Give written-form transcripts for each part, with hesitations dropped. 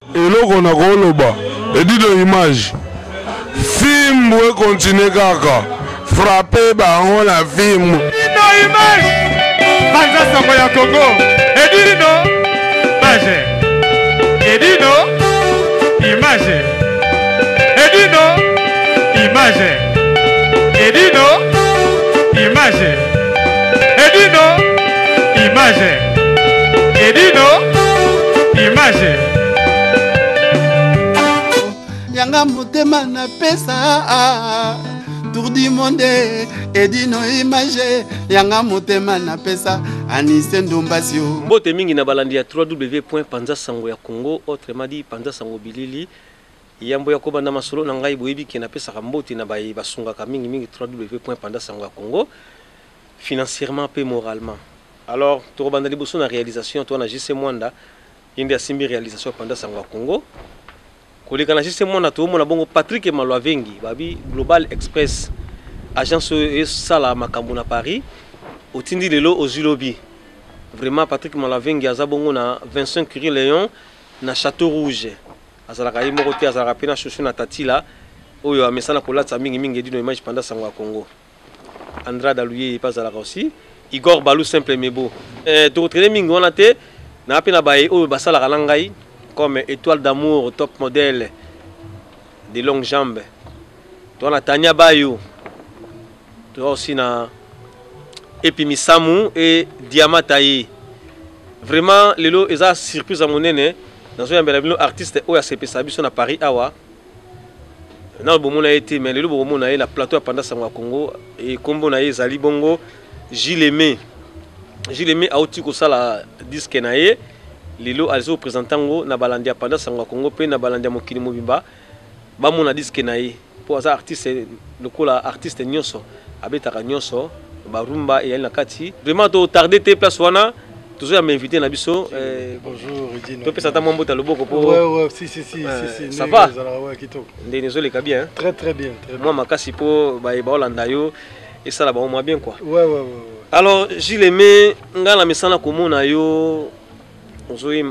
Eloko nakoloba edido image fimbu ekontinue kaka frappe bango na fimbu. Edino image panza sango ya Congo edino image edino image edino image edino image edino image edino image Yanga motema napesa tour du monde edino image yanga motema napesa anise ndombasio. Mbote mingi na balandi ya www.panza sango ya Congo, autrement dit panza sango bilili. Yambo ya kobanda masolo na ngai, boyebi ke napesaka mbote na baye basungaka mingi mingi www.panza sango ya Congo financièrement pe moralement. Alors tokobanda liboso na réalisation to na JC Mwanda, ye nde asimbi réalisation ya panza sango ya Congo. Koleka na JC Mwanda toomona bongo Patrick Malwavengi babi Global Express, agence oyo esala makambo na Paris, otindi lelo ozwi lobi. Vraiment Patrick Malwavengi aza bongo na 25 Curie Léon na Château Rouge. Azalaka ye moko te, azalaka pe na Chouchou na Tatila oyo amesana kolatisa mingi mingi Edino Image panda sango ya Congo. Andrade Aluyeye pe azalaka aussi. Igor Balou simple mebo. Tokotraîner mingi wana te, na pe na baye oyo basalaka na ngai comme Étoile d'amour top modèle de longues jambes. Toi na Tania Bayo. Toi aussi na Epi Misamu et Diama Taye. Vraiment lelo eza surprise ya monene. Nazo yambela bino artiste oyo asepesa biso na Paris awa. Nano bomona ye te, mais lelo bokomona ye na plateau ya Panda Sango ya Congo. Et kombo na ye ezali bongo Gilles Aimé. Gilles Aimé auti kosala disque na ye. Lelo azo présenter ngo na balandi ya Panda Sango ya Congo pe na balandi ya mokili mobimba. Bamona disque na ye po aza artiste lokola artiste nyonso abetaka nyonso ba rumba eyali na kati. Vraiment to tarder te place wana tozo ya invité na biso. Bonjour Edino. Topesa ata mwa mbote ya loboko po. Ouais, ouais, si, si, si, si, si. Ça va? Ezalaka, ouais, kitoko. Ndenge ezoleka bien, hein? Très, très bien, très bien. Mwa makasi po baye baolanda yo esala bango mwa bien quoi. Ouais, ouais, ouais, ouais. Alors Gilles Aimé, nga na mesana komona yo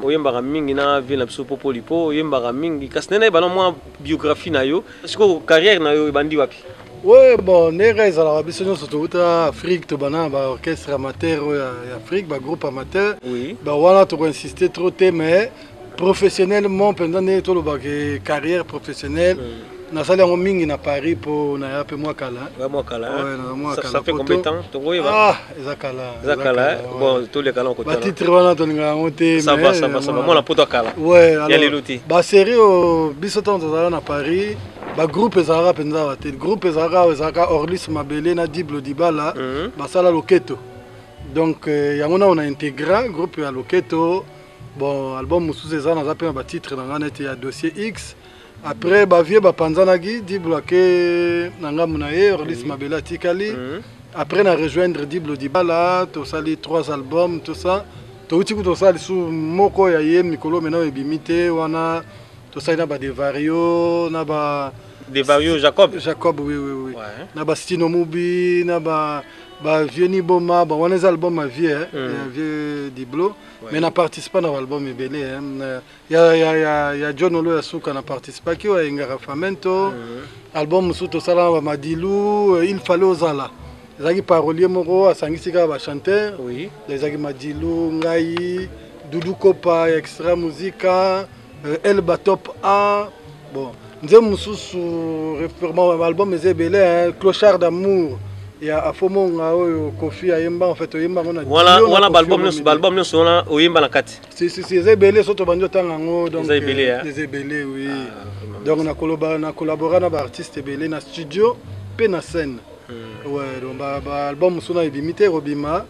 oyembaka mingi na vie na biso Popolipo, oyembaka mingi kasi nene bana mwa biographie na yo, sikoyo carrière na yo ebandi wapi? Ouais, bon, ndenge ezalaka biso nyonso towuta Afrique, tobanda na ba orchestre amateur oyo ya Afrique, ba groupe amateur. Oui. Ba wana toko insister trop te, mais professionnellement mpenza ndenge tolobaka carrière professionnelle, nasali yango mingi na Paris po naya pe mwa kala. Ouais, mwa kala, hein. Ouais, na mwa Ça, kala ça fait poto. combien de temps? Tokoyeba? Ah, eza kala, Eza eza kala, kala, hein? ouais. Bon, toleka na kotala. Ba titre wana tolingaka yango te, Ça mais va, ça va, ça va. ouais. Mwana poto kala. Ouais, Ya alors, lelo te. ba série oyo biso ntango tozalaka na Paris, ba groupe ezalaka mpenza awa te. Groupe ezalaka awa, ezalaka Orlis Mabele na Diblo Dibala, basala loketo. Donc yango na on a intégré groupe ya loketo. Bon, album mosusu eza naza pe na ba titre na nga neti ya dossier X. Après ba vieux ba panzanaki, Diblo ake na ngambo na ye, Orlis Mabele atikali. Après na rejoindre Diblo Dibala, tosali 3 albums, tout ça. Touti kutu tosala lisusu moko ya ye mikolo maintenant ebimi te wana tosali na ba Devario, na ba Devario Jacob. Jacob, oui, oui, oui. Ouais. Na ba Stino Mubi, na ba vieux Niboma, bon wana eza album ya vieux, hein, ya vieux Diblo. Ouais. Mais na participa na album ebele, hein. Na, ya, ya, ya, ya John Olo ya suka na participaki oyo ayengaka Famento. Album mosusu tosala na ba Madilu, il fallait ozala. Ezalaki parolier moko asangisi kaka ba chanteur. Oui. Ezalaki Madilu, ngai, Doudou Kopa, Extra Musica, Elba Top A. Bon, nzembo mosusu, référent, album eza ebele, hein, Clochard d'amour ya Afomonga oyo Kofi ayemba, en fait oyemba yango na Wana, duo na wana Kofi ba album Olomide. nyonso, ba album nyonso wana oyemba na kati. Si, si, si, eza ebele, soki tobandi otanga yango, donc, Eza ebele, hein? eza ebele, oui. Ah, vraiment. Donc, na koloba, na collabora na ba artiste ebele na studio pe na scène. Ouais, donc ba album mosusu na ebimi te, ekobima.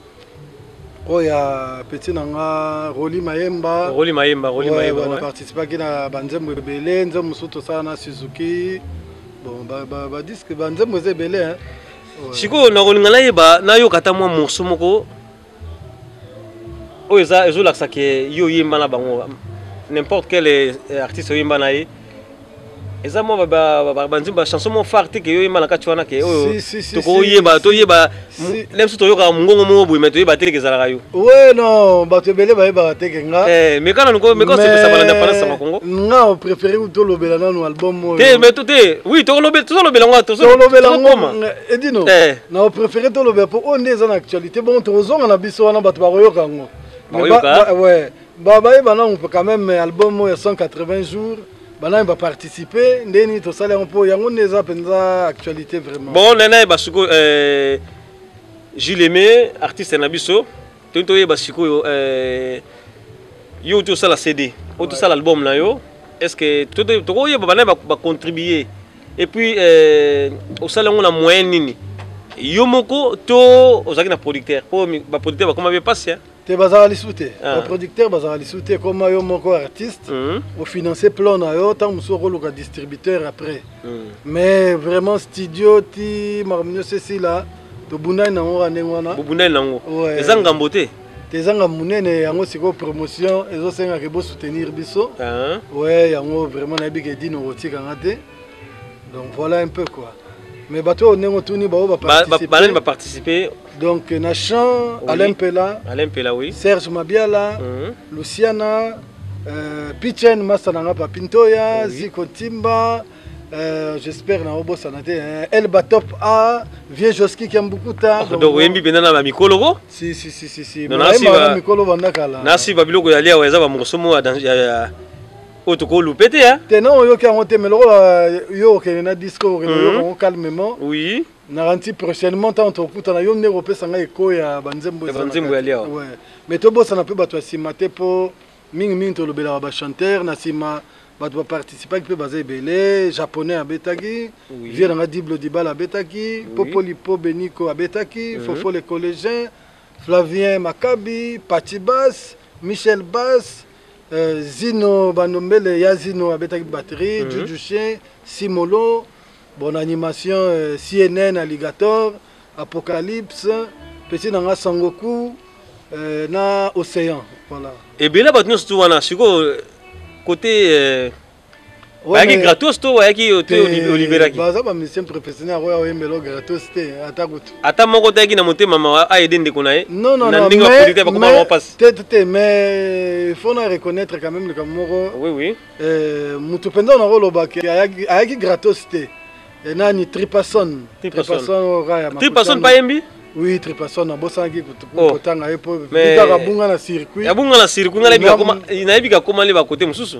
Oyo ya petit na nga Roli Mayemba. Roli Mayemba, Roli Ouais, Mayemba, ouais, na ouais. participaki na ba nzembo ebele, nzembo mosusu tosala na Suzuki. Bon, ba, ba, ba disque, ba nzembo eza ebele, hein. Ouais. Sikoyo nakolinga nayeba, nayoka ata mwa morceau moko oyo eza ezolakisa ke yo oyemba na bango. N'importe quel artiste oyemba na ye. Eza mwa banzembo, bachanson moko phare te ke yo oyemba na kati wana, ke oyo tokoyeba, toyeba le biso toyokaka mongongo moko boye, mais toyeba te ke ezalaka yo. We non, bato ebele bayebaka te ke nga. Mais kana niko meka osepesa balanda Panza Sango Congo. Nga opréféré tolobela nanu album oyo. Te, mais to te, oui, tozolobela ngo. Tolobela ngo, Edino. Na opréféré tolobela mpo oyo nde eza na actualité. Bongo tokozonga na biso wana, bato bakoyoka yango. Bayeba nango quand même album oyo ya 180 jours, banani baparticipe, ndeni tosali yango, mpo yango nde eza mpenza actualité vraiment. Bon, nai nayeba sikoyo, Jules Aimé, artiste na biso, toyi toyeba sikoyo, yo oti osala CD, oti osala album na yo, est ce que tokoyeba banani bacontribue? Et puis osala yango na moyen nini? Yo moko to ozalaki na producteur? Mpo baproducteur bakoma be pasi. Te, bazala lisusu te. Baproducteur bazala lisusu te. Koma yo moko artiste, ofinance plan na yo, ntango mosusu okoluka distributeur après. Mais vraiment studio ti makambo nyonso esila, tobundani nango kaka ndenge wana. Bobundani nango, eza ngambo te? Te, eza ngambo monene yango. Sikoyo promotion ezosengaka bosoutenir biso. Ouais, yango vraiment nayebi ke Dino kotikanga te. Donc voilà un peu quoi. Mais bato oyo ndenge otuni, bao baparticipe. Baparticipe. Donc na chant, oui. Alain Mpela. Alain Mpela, oui. Serge Mabiala, Luciana, Pichen Masta nanga, Papintoya, Ziko Timba, j'espère na obosana te, Elba Top A, Vieux Joski Kiambukuta. Oh, donc oyembi mpenza na bamikolo ko? Si, si, si, si, si. Nayembaka mikolo banda kala. Nasi babiloko ya liawa eza bamorceau moko oyo tokolupe te. Te, non, oyoki yango te, mais lokola yo okende na disque, okende oyoka yango calmement. Naranti prochainement ntango tokutana, yo nde kopesa ngai eko ya banzembo. Banzembo ya liawa. Ouais. Mais tobosana mpe bato ya nsima te, mpo mingimingi tolobelaka bachanteur. Na nsima bato baparticipaki mpe baza ebele. Japonais abetaki, vieux nanga Diblo Dibala abetaki, Popolipo Beniko abetaki, Fofo le collégien, Flavien Makabi, Pati Bas, Michel Bas, Zino Bandombele ya Zino abetaki batterie, Juju Chien, Simolo. Bon, animation, CNN, Alligator, Apocalypse, petit nanga Sangoku, na Océan, voilà. Ebele bato nyonso tu wana. Sikoyo côté bayaki gratos to bayaki te oliberaki? Baza bamusicien professionnel, akoya oyembela gratos te, ata kutu. Ata moko te ayaki na motema ma aide ndeko na ye? Non, non. Na ndenge baproducteur bakoma bango mpasi. Te, te, te, mais il faut na reconnaître quand même likambo moko. Oui. Motu mpenza nakolobaki ayaki gratos te, nani, Tripason. Tripason bayembi? Oui, Tripason, abosanaki kotanga ye mpo kaka abunga na circuit. Abunga na circuit. Nga nayebi kakoma nde bakote mosusu.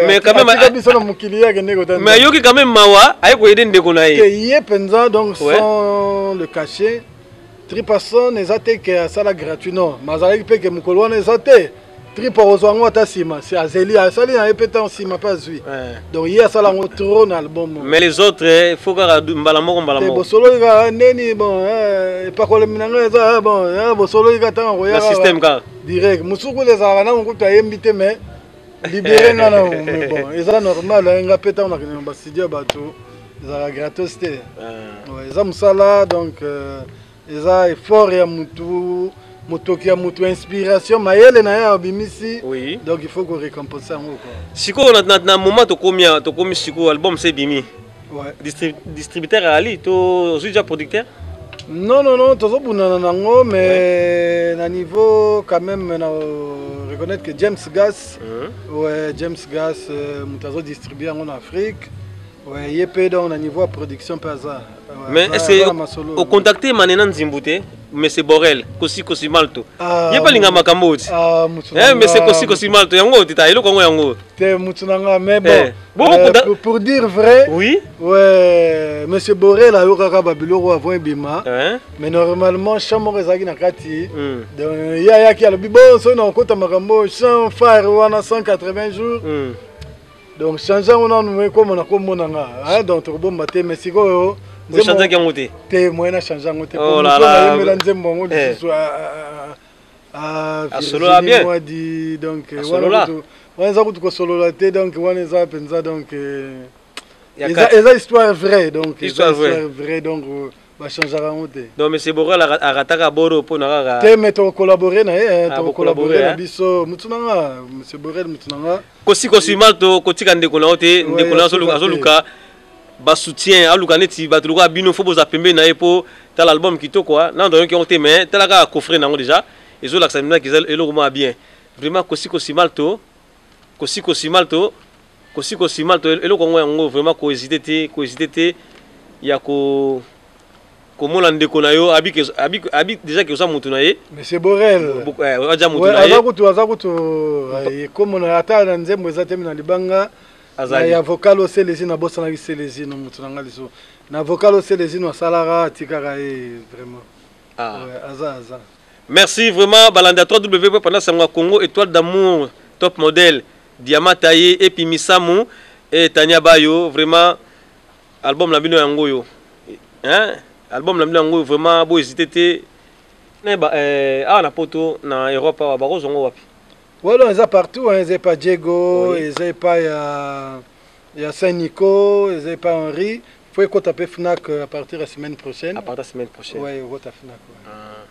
Mais quand même biso na mokili ye akende kotanga. Mais ayoki quand même mawa, aye koyede ndeko na ye. Ye mpenza, donc sans le cacher, Tripason eza te ke asala gratuit, non, mais azalaki mpe ke mokolo wana eza te tripe akozwa yango ata nsima, si azeli asali na ye mpe ntango nsima mpe azwi. Donc ye asala yango trop na album. Mais les autres, faut kaka mbala moko, mbala moko. Bosololi kaka ndeni, bon, epakolemi na ngai eza bon, bosololi kaka ntango akoya. Système kaka. Direct. Mosusu kuta ezalaka nango kutu ayembi te, mais libéré nga na. Mais bon, eza normal. Nga mpe ntango nakende na bastudio ya bato, ezalaka gratos te. Eza mosala, donc eza effort ya mutu, motoki ya mutu, inspiration, mayele na ye abimisi. Donc il faut korécompense yango quoi. Sikoyo na moment tokomi sikoyo, album se ebimi. Distributeur ali to ozwi déjà producteur? Non, non, non, tozobundana nango, mais na niveau quand même na reconnaître que James Gas, ouais, James Gas, moto azodistribue yango na Afrique. Ouais, ye mpe donc na niveau ya production mpe aza. Mais est ce que ocontacte Manena Nzimbu te? Mais c'est Borel Kosi Kosi Malto, ye mpe alinga makambo oti. Mais c'est Kosi Kosi Malto yango oti ta eloko yango yango. Te, mutu na nga, mais bon, pour dire vrai, ouais, monsieur Borel ayokaka babiloko avant ebima, mais normalement chant moko ezalaki na kati. Donc ye ayaki, alobi: bon, soki na okota makambo chant phare wana 180 jours, donc change yango nanu ekóma na kombo na nga. Donc tokobomba te, mais sikoyo ochangeaki yango te? Te, moyen na change yango te. Nayembela nzembo yango lisusu. Asolola bien. Mwadi, donc wana eza kutu kosolola te. Donc wana eza mpenza, donc eza histoire vraie, donc histoire vraie, donc. Bachangeaka yango te. Donc monsieur Borel arataka boro mpo na kaka te, mais tokocollabore na ye, tokocollabore na biso. Mutu na nga, monsieur Borel, mutu na nga. Kosikosi malto, kotika ndeko na yo te. Ndeko na yo azoluka basoutien, aluka neti bato lokola bino, fo boza pembeni na ye mpo tala album kitoko. Nano toyoki yango te, mais tala kaka coffret na yango déjà, ezolakisa minaki eza eloko moko ya bien vraiment. Kosikosi malto, kosikosi malto, kosikosi malto, eloko yango yango vraiment. Kohésite te, kohésite te ya ko komona ndeko na yo. Abi, abi, abi déjà ke oza mutu na ye. Monsieur Borel. Aza mutu na ye. Aza kutu, aza kutu komona ata na nzembo eza te na libanga na ya vocal. Oselezi, nabosanaki Selezino, mutu na nga lisusu na vocal. Oselezino asalaka, atikaka ye vraiment. Ah. Ouais, aza, aza. Merci vraiment, balanda 3W pendant sango ya Congo, étoile d'amour, top modèle, diamant taillé, et puis Misamu et Tania Bayo. Vraiment, album na bino yango yo, hein, album na bino yango vraiment, bo hésiter te. Ba awa na poto, na Europe awa, bakozongo wapi? Wala eza partout, hein, eza epa Diego, eza epa ya Saint Nico, eza epa Henri. Faut ekota mpe Fnac à partir ya semaine prochaine. À partir ya semaine prochaine. Ouais, ekota Fnac, ouais. Ah.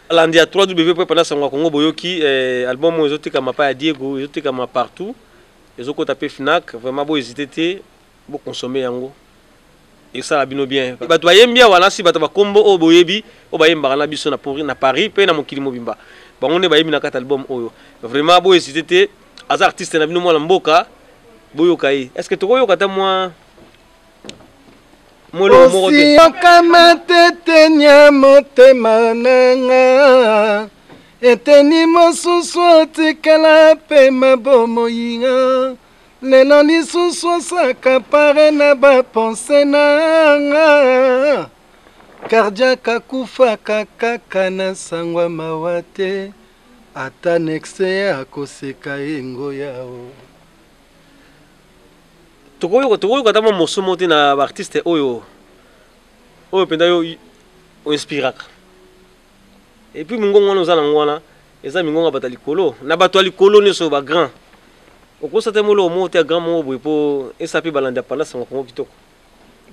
Landi ya 3W mpe pendant sango ya Congo, boyoki album oyo ezotekama pa ya Diego, ezotekama partout, ezokota mpe Fnac. Vraiment, bo hésite te, bokonsome yango, esala bino bien. Bato bayembi awa nasi bato bakombo oyo boyebi, oyo bayembaka na biso na Paris mpe na mokili mobimba, bango nde bayembi na kati album oyo. Vraiment, bo hésite te, aza artiste na bino, mwana mboka, boyoka ye. Est ce que tokoyoka ata mwa Osiyoka tetenya motema nanga, eteni mosusu otikala pema bomoyinga, lelo lisusu osaka pare na bapense nanga. Cardiaque akufaka kaka na sangwa mawa te, ata nexe akoseka yengo yao. Tokoyoka ata mwa morceau moko te na baartiste oyo mpenza yo oinspiraka? Et puis mingongo wana oza nango wana, eza mingongo ya bato ya likolo, na bato ya likolo nyonso bagrand. Okosa te moloko moko te ya grand moko boye mpo esa mpe balandi ya panda sango Kongo kitoko.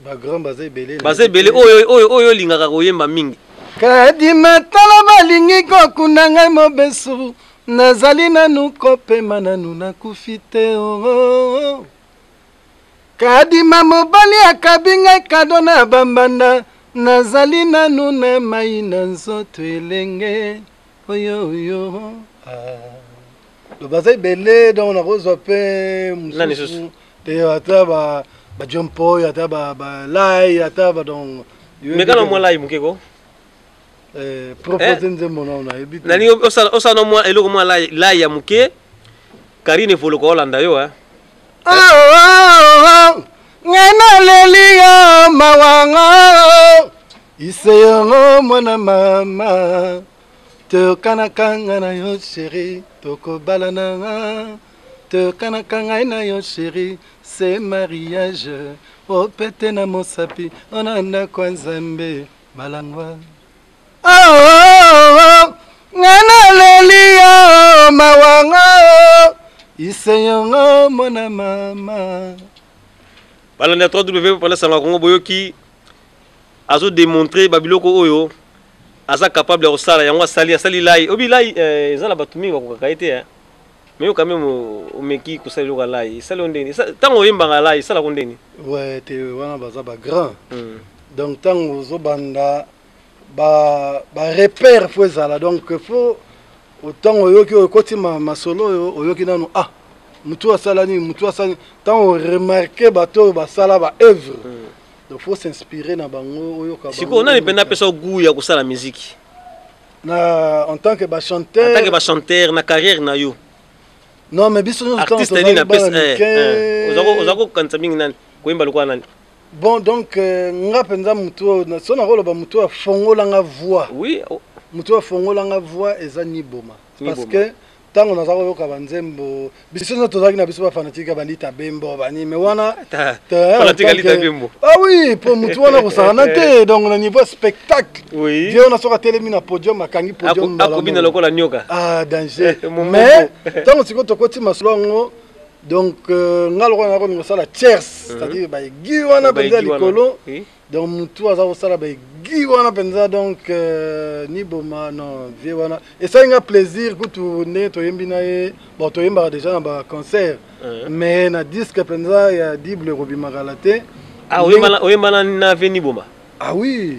Bagrand baza ebele. Baza ebele. Oyo olingaka koyemba mingi. Kadima tala, balingi kokunda ngai mobesu, nazali nanu kopema, nanu nakufi te. Oh. Kadima mobali akabi ngai kado na bambanda, nazali nanu na mai na nzoto elenge oyo oyo. Ah. Baza ebele, donc nakozwa mpe mosusu te, ata ba bajompoy, ata balai, ata ba donc. Mekana mwa lai moke ko. Propose nzembo nao, nayebi te. Nalingi osala no mwa eloko mwa lai ya moke. Karine Evoloko olanda yo. Ngai naleli yo mawanga ise yongo, mwana mama, toyokanaka nga na yo chéri, tokobalana, toyokanaka ngai na yo chéri, se mariage opete na mosapi ona ndako ya Nzambe malangwa. Ngai naleli yo mawanga ise yongo, mwana mama. Balandi ya 3W mpona sango ya Kongo, boyoki azodemontre babiloko oyo aza capable ya kosala yango. Asali lai obi lai, eza na bato mingi bakokaka ye te, mais yo quand même omeki kosala eloko ya lai. Esali yo ndeni ntango oyembaka lai? Esalako ndeni? Ouais, te, wana baza bagrand. Donc ntango ozobanda barepère, faut ezala, donc faut ntango oyoki oyo okoti masolo oyo, oyoki nanu, ah, motu asala nini, motu asala nini, ntango oremarke bato oyo basala baœuvre, donc faut s'inspirer na bango, oyoka. Sikoyo nani mpenza apesa goût ya kosala musique? Na en tant que bachanteur? En tant que bachanteur na carrière na yo. Non, mais biso nyonso. Artiste nini apesa? Oza kokanisa mingi nani, koyemba lokola nani? Bon, donc nga mpenza motu oyo so nakoloba motu oyo afongolanga voix, motu oyo afongolanga voix eza Niboma, parce que ntango naza koyoka banzembo, biso nyonso tozalaki na biso bafanatike ya balita bembo bani, mais wana, ah oui, po motu wana kosakana te. Donc na niveau ya spectacle, vie wana soki atelemi na podium, akangi podium. Akobina lokola nyoka. Ah, danger. Mais ntango sikoyo tokoti masolo yango, donc nga lokola nakolinga kosala tierce, c'est-à-dire baaigu wana mpenza likolo, donc motu aza kosala baaigu. Baegi wana mpenza, donc Niboma, non, vie wana esali nga plaisir kutu ndenge toyembi na ye. Bon, toyembaka déjà na baconcert, mais na disque mpenza ya Dible ekobima kala te. Ah, oyemba na ve Niboma? Ah oui,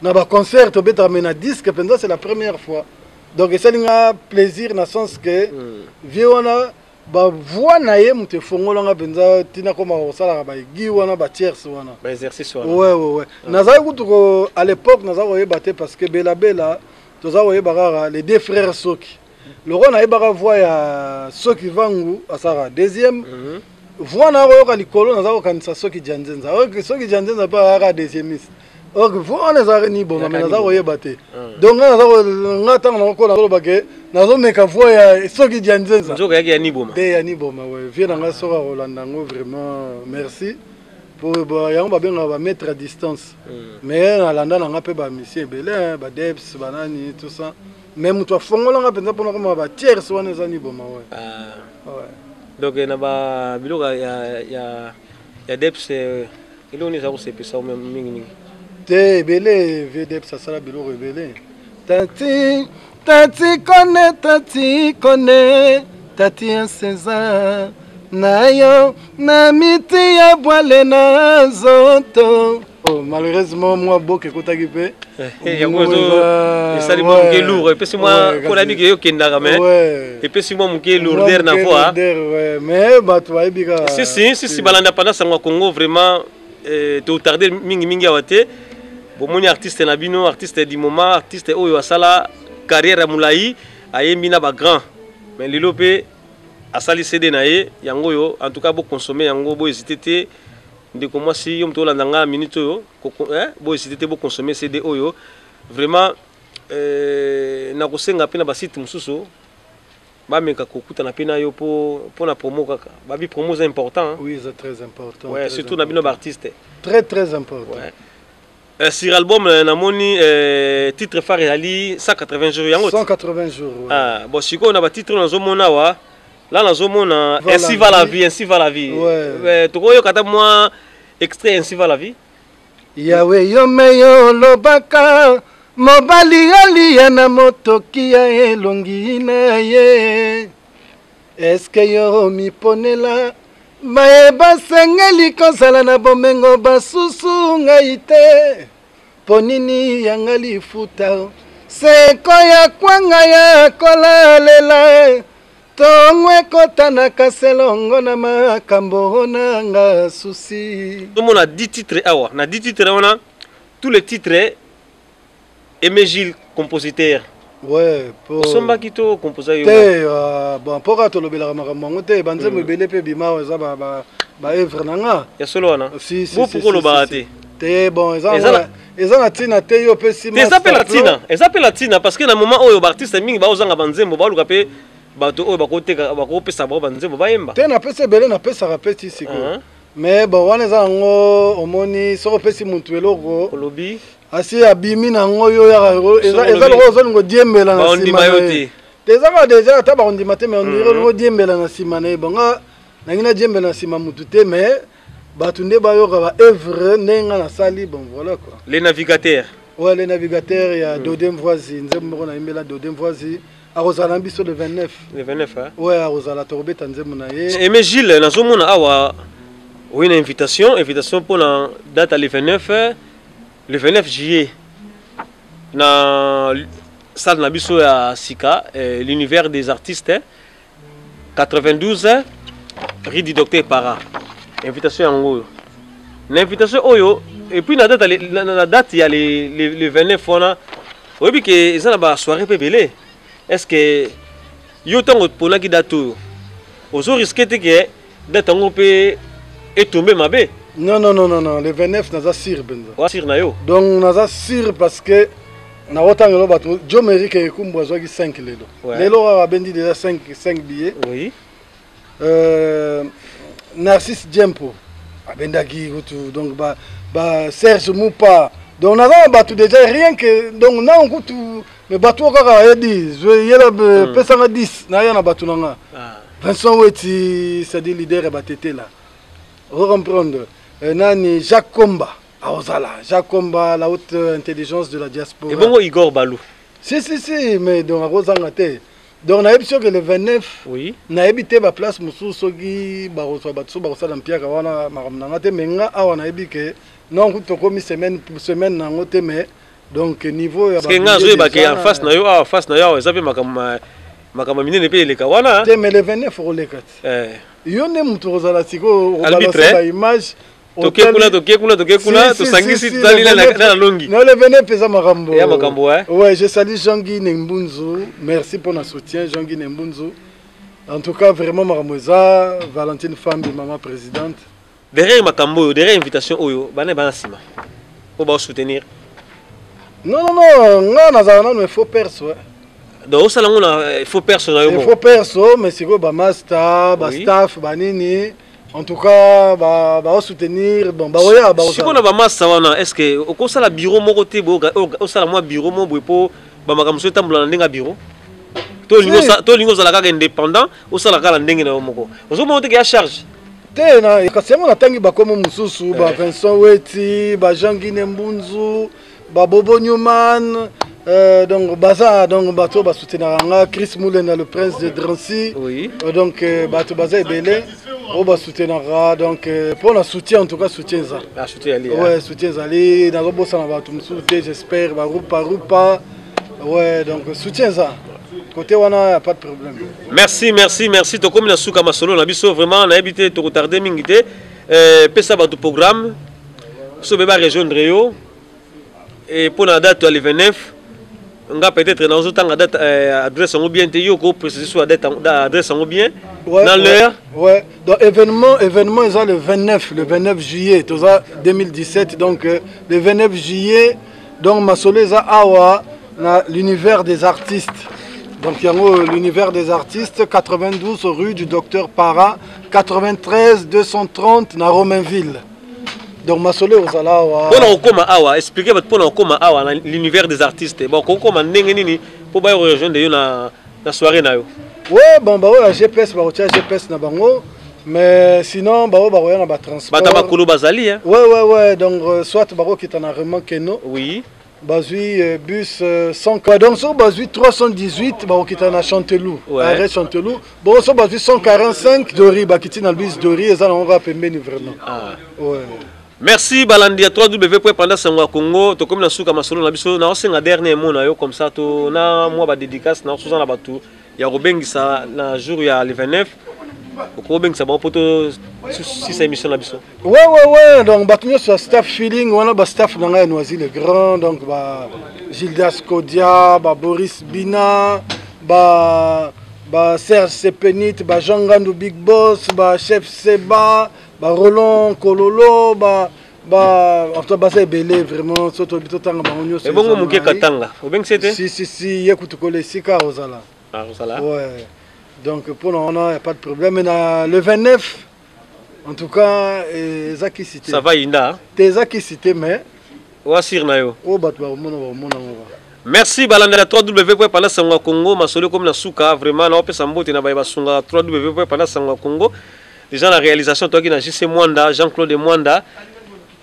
na baconcert tobetaka, mais na disque mpenza c'est la première fois. Donc esali nga plaisir na sens que vie wana, bavoix na ye moto efongolanga mpenza ntina koma kosalaka baegi wana, batierce wana. Baexercice wana. Ouais, nazali kutu ko, à l'époque naza koyeba te, parce que Belabela toza koyeba kaka les deux frères. Soki loko nayebaka voix ya Soki Vangu asalaka deuxième voix, na koyoka likolo naza kokanisa Soki Dianzenza. Soki Dianzenza mpe ayaka deuxièmiste, or voix wana ezalaka Niboma, mais naza koyeba te. Donc nga naza nga ntango nakokola, nazoloba ke nazomeka voix ya Soki Dianzenza. Nzoka yaki ya Niboma. Te, ya Niboma. We vie na nga, soki akolanda yango, vraiment merci po yango babengaka bamaître à distance. Mais nalanda na nga mpe bamusicien ebele, badeps, banani, tout ça, mais moto afongolanga mpenza mpona koma batierce wana eza Niboma, we. Ah. Donc na babiloko ya Deps, eloko nini eza kosepesa mingimingi? Te, ebele. Vie Deps asala biloko ebele. Tati, tati kone, tati kone, tati ya César na yo na miti ya bwale na nzoto. Oh, malheureusement mwa boke ekotaki mpe. Yango esali mwa moke lourd, epesi mwa mpo nayebi ke okendaka, mais epesi mwa moke lourdeur na voix. Mais bato bayebi kaka. Si, si, si, si. Balanda Panza Sango ya Congo, vraiment totarde mingimingi awa te. Bomoni artiste na bino, artiste du moment, artiste oyo asala carrière ya molai, ayembi na bagrand, mais lelo mpe asali CD na ye yango oyo. En tout cas boconsommer yango, bohésite te. Ndeko mwasi, yo moto olanda nga minute oyo, bohésite te, boconsommer CD oyo vraiment. Nakosenga mpe na basite mosusu bameka kokutana mpe na yo mpo na promo kaka. Babi promo eza important. Oui, c'est très important. Ouais, surtout na bino baartiste. Très très important. Ouais. Sur album namoni titre phare ezali 180 jours, yango? 180 jours, ouais. Ah, bon, sikoyo na batitre nazomona awa la, nazomona Ainsi va la vie, Ainsi va la vie. Ouais. Tokoyoka ata mwa extrait Ainsi va la vie. Yawe, yo meyo olobaka mobali alia na motoki ya elongi na ye, eske yo miponela baye basengeli kozala na bomengo, basusu ngai te? Mpo nini yanga lifuta seko ya kwanga ya kolalela ntongo ekotanaka selongo na makambo nanga susi? Tomona 10 titres awa. Na 10 titres wana, tous les titres, Aimé Gilles compositeur. Ouais, po osombaki to composa yo? Te, bon, mpo kaka tolobelaka makambo yango te. Banzembo ebele mpe ebima awa eza baœuvre na nga. Ya solo wana? Si, si. Bo pourquoi olobaka te? Te, bon, eza na ntina te. Yo opesi Eza mpe na ntina, eza mpe na ntina, parce que na moment oyo baartiste mingi baozanga banzembo, baoluka mpe bato oyo bakoteka, bakopesa bango banzembo bayemba. Te, napesa ebele, napesaka mpe ti sikoyo. Mais bon, wana eza yango. Omoni, soki opesi motu eloko, olobi asi abimi na yango, yo yaka eza lokola ozolinga odiembela na nsima yo te. Te, eza kaka déjà ata bakondima te, mais ondire olinga odiembela na nsima na ye. Bonga nangi nadiembela na nsima motu te, mais bato nde bayoka baœuvre ndenge nga nasali. Bon, voilà quoi. Les Navigateurs. Ouais, Les Navigateurs ya Dodem Voisi, nzembo moko nayembela Dodem Voisi. Akozala na biso le 29. Le 29, hein? Ouais, akozala, tokobeta nzembo na ye. Aimé Gilles, nazomona awa oyi na invitation mpona date le 29, le 29 juillet, na salle na biso ya sika, l'Univers des artistes, 92 rue du Docteur Para. Invitation yango oyo. Na invitation oyo et puis na date ya le 29 wana, oyebi ke eza na basoirée mpe ebele. Est ce que yo, ntango oponaki date oyo, ozo risque te ke date yango mpe etombe mabe? Non, non, non, non, non, le 29 naza sûr mpenza. Oza sûr na yo? Donc naza sûr parce que nakotangela bato. Jo Merike Ekumbu azwaki 5 lelo. Lelo kaka abendi déjà 5 billets. Narcisse Djempo abendaki kutu, donc ba Serge Mupa. Donc naza na bato déjà, rien que donc ntango kutu, mais bato oyo kaka ayedi yela pesanga 10, naya na bato na nga. Vincent Weti, c'est-à-dire leader ya batetela, ocomprendre, nani, Jacques Komba. Aozala Jacques Komba, la haute intelligence de la diaspora. Ebongo Igor Balou? Si si si, mais donc akozanga te. Donc nayebi soki le 29, oui, nayebi te ba place mosusu soki bakozwa bato so bakosala mpiaka wana, makambo na nga te, mais nga awa nayebi ke non, kutu tokomi semaine semaine na yango te, mais donc niveau ya Parce que nga azoyeba ke en face na yo awa, face na yo awa eza mpe makambo minene mpe eleka wana. Te, mais le 29 okoleka te. Yo nde moto okozala sikoyo Arbitre, okobalancer baimage. Toke kuna, toke kuna, toke kuna, tosangisi, totali na longi. Non, le 29 eza makambo. Ya makambo, eh? Ouais, je salue Jean-Guy Nembunzu, merci pour notre soutien, Jean-Guy Nembunzu. En tout cas, vraiment makambo eza. Valentine Fambi, maman présidente. Derrière makambo oyo, derrière invitation oyo, bana bana nsima po baosoutenir? Non, non, non, nga nazala nano efo perso, eh. Donc osala yango na faux perso na yo moko? Efo perso, mais sikoyo bamaster, bastaff, banini, en tout cas baosoutenir, bon, baoya. Sikoyo na bamasta wana, est ce que okosala bureau moko te boye, osala mwa bureau moko boye mpo bamakambo mosusu etambola na ndenge ya bureau, to olingi ozala kaka indépendant, osala kaka na ndenge na yo moko? Ozomona te ke ya charge? Te, na kasi yango natangi bakomo mosusu, ba Vincent Weti, ba Jean Guine Mbunzu, ba Bobo Newman, donc baza, donc bato basoutenaka nga, Chris Moulena, le prince de Drancy. Donc bato baza ebele oyo basoutenaka. Donc mpo na soutien, en tout cas soutien eza. Ah, soutien ali. Ouais, soutien ezali. Nazobosana bato mosusu te, j'espère barupa rupa. Ouais, donc soutien eza côté wana, ya pas de problème. Merci, merci, merci. Tokomi na suka masolo na biso. Vraiment nayebi te, tokotarde mingi te. Pesa bato programme so be barejoindre yo e mpo na date ya le 29. Nga peut-être nazotanga date, adresse yango bien te. Yo koprécise so adresse yango bien Ouais, na l'heure. Ouais. Donc événement eza le 29, le 29 juillet toza 2017. Donc le 29 juillet, donc masolo eza awa na l'univers des artistes. Donc yango, l'univers des artistes, 92 rue du docteur Para, 93 230 na Romainville. Donc masolo ozala awa. Mpona kokóma awa, explique bato mpona kokóma awa na l'univers des artistes, bon, kokóma ndenge nini mpo baya korejoindre yo na soirée na yo? Ouais, bon, baoyo ya GPS bakotia GPS na bango, mais sinon baoyo bakoya na batransport. Bato ya makolo bazali, hein? Ouais, donc soit bakokita na Raymond Keno, bazwi bus 100. Ouais, donc so bazwi 318, bakokita na Chanteloup, arrêt Chanteloup. Bon, so bazwi 145 Dori, bakiti na Louise Dori, eza nango kaka pembeni vraiment. Ouais. Merci balandi ya 3W Panza Sango ya Congo. Tokomi na suka masolo na biso. Naosenga dernier mot na yo, comme ça to na mwa badédicace na osuza na bato ya kobengisa na jour ya le 29, okobengisa bango mpo to sisa émission na biso. Ouais, donc bato nyonso ya staff feeling wana, bastaff na ngai ya Noisy le Grand, donc ba Gildas Kodia, ba Boris Bina, ba Serge Sepenit, ba Jean Ngandu Big Boss, ba Chef Seba, ba Roland Kololo, ba en tout cas baza ebele vraiment, so toyebi totanga bango nyonso. Ebongo eza moke ngai. Katanga obengisi te? Si si si, ye kutu kola esika ozala. Ah, ozala. Ouais, donc mpona wana ya pas de problème. Mais na le 29, en tout cas eza kisi te. Ça va yinda. Te, eza kisi te, mais wasir na yo. Oyo bato bakomona ngo. Merci balanda ya 3W Panza Sango ya Congo. Masolo ekomi na suka. Vraiment naopesa mbote na baye basungaka 3W Panza Sango ya Congo. Déjà na réalisation toyaki na JC Mwanda, Jean-Claude Mwanda,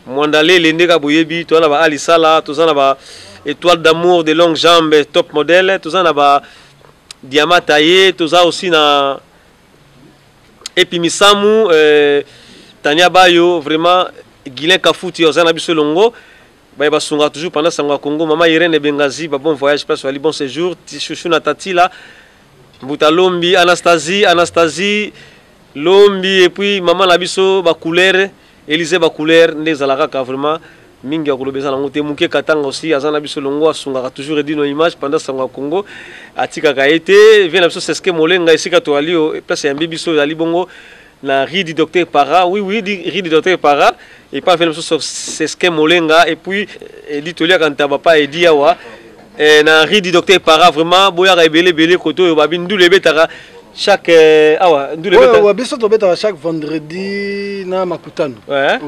Mwanda Lele, ndenge boyebi. Toza na ba Ali Sala, toza na ba Étoile d'amour de longue jambe, top modèle, toza na ba Diamant taillé, toza aussi na Epimisamu, Tania Bayo, vraiment Guilain Kafuti oza na biso elongo. Baye basunga toujours Panza Sango ya Congo, mama Irene Bengazi, ba bon voyage place wali, bon séjour, Chouchou na Tatila Mbuta Lombi, Anastasie, Anastasie Lombi, et puis mama na biso ba couleur Élysée, ba couleur nde ezalaka kaka. Vraiment mingi ya koloba eza nango te. Moke Katanga aussi aza na biso elongo, asungaka toujours Edino Image, Panza Sango ya Congo, atikaka ye te. Vie na biso Seske Molenga, esika toali o place yambi biso ezali bongo na rue du docteur Para. Oui, rue du docteur Para, et pas vie na biso Seske Molenga, et puis Edi toliaka ntaba pa Edi awa, na rue du docteur Para. Vraiment boyaka ebele ebele kote oyo babi ndulu ebetaka chaque awa ndulu Ouais, ebetaka. Ouais, biso tobetaka chaque vendredi na makutano. Ouais.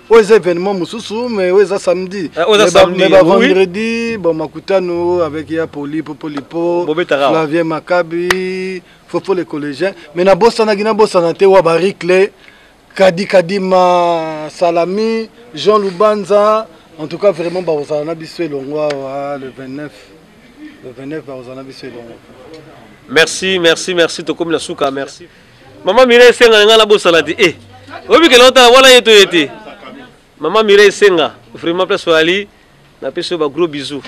Oyo eza événement mosusu, mais oyo eza samedi. Ah, oyo eza Mais samedi, mais ba oui. vendredi, bon, makutano avec ya Poli Popolipo, Bobetaka awa. Flavien Makabi, Fofo les collégiens. Mais nabosanaki, nabosana te wa baricle. Kadi Kadima Salami, Jean Lubanza, en tout cas vraiment bakozala na biso elongo awa le 29. Le 29 bakozala na biso elongo. Merci, merci, merci tokomi na suka, merci. Maman Mireille Senga nga na bosala te. Eh. Oyebi ke lota wana ye to ye te. Maman Mireille Senga, vraiment place oyali na pesi yo ba gros bisous.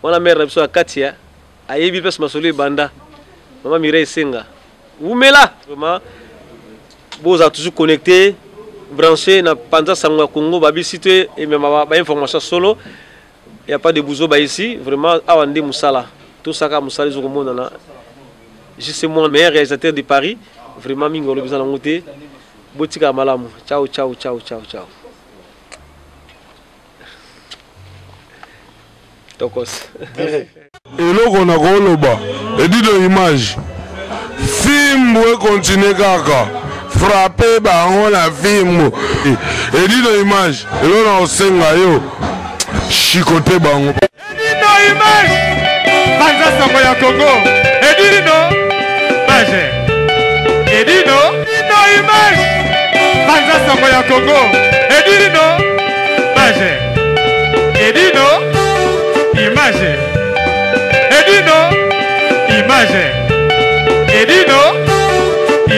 Wana mère na biso ya kati ya ayebi place masolo ebanda. Maman Mireille Senga. Wumela vraiment bozala toujours connecté branché na panza sango ya Congo babisi te emema ba information solo ya pas de buzoba ici vraiment awa nde musala tosaka musala ezokomonana JC moi meilleur réalisateur de Paris vraiment mingi olobi eza nango te botikala malamu ciao ciao ciao ciao ciao tokos eloko nakoloba edido image fimbu ekontinue kaka frappe bango na fimbu edido image eloko na kosenga yo shikote bango edino image panza sango ya congo edino image edino edino image panza sango ya congo edino image edino image edino image edino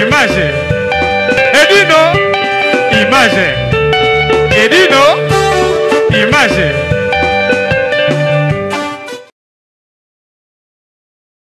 image edino image edino image.